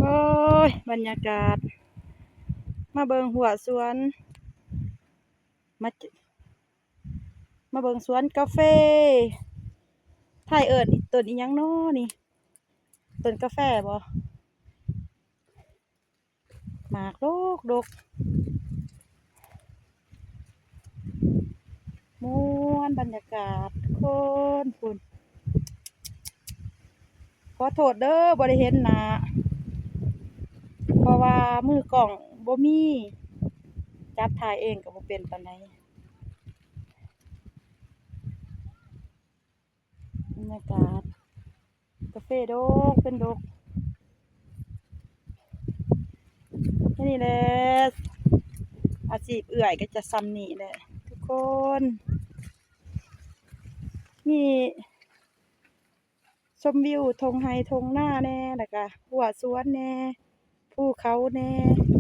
ໂອ້ຍ ບັນຍາກາດ ມາເບິ່ງຮົ້ວສວນ ມາ ມາເບິ່ງສວນກາເຟ. ໄທເອີ້ນຕົ້ນອີ່ຫຍັງນໍນີ້? ຕົ້ນກາແຟບໍ? ໝາກດົກໆ ມ່ວນບັນຍາກາດທຸກຄົນ. ພຸ້ນ ຂໍໂທດເດີ ບໍ່ໄດ້ເຫັນໜ້າ ເພາະວ່າມືກ້ອງບໍ່ມີ ຈັບຖ່າຍເອງກໍບໍ່ເປັນປານໃດ. ບັນຍາກາດ ກາເຟດົກເປັນດົກ ແຄ່ນີ້ແຫຼະ. ອາຊີບເອື້ອຍກໍຈະຊ່ຳນີ້ແຫຼະທຸກຄົນ. ມີຊົມວິວທົ່ງໄຮ່ທົ່ງນາແດ່ ແລ້ວກະຮົ້ວສວນແດ່ ພູເຂົາແດ່.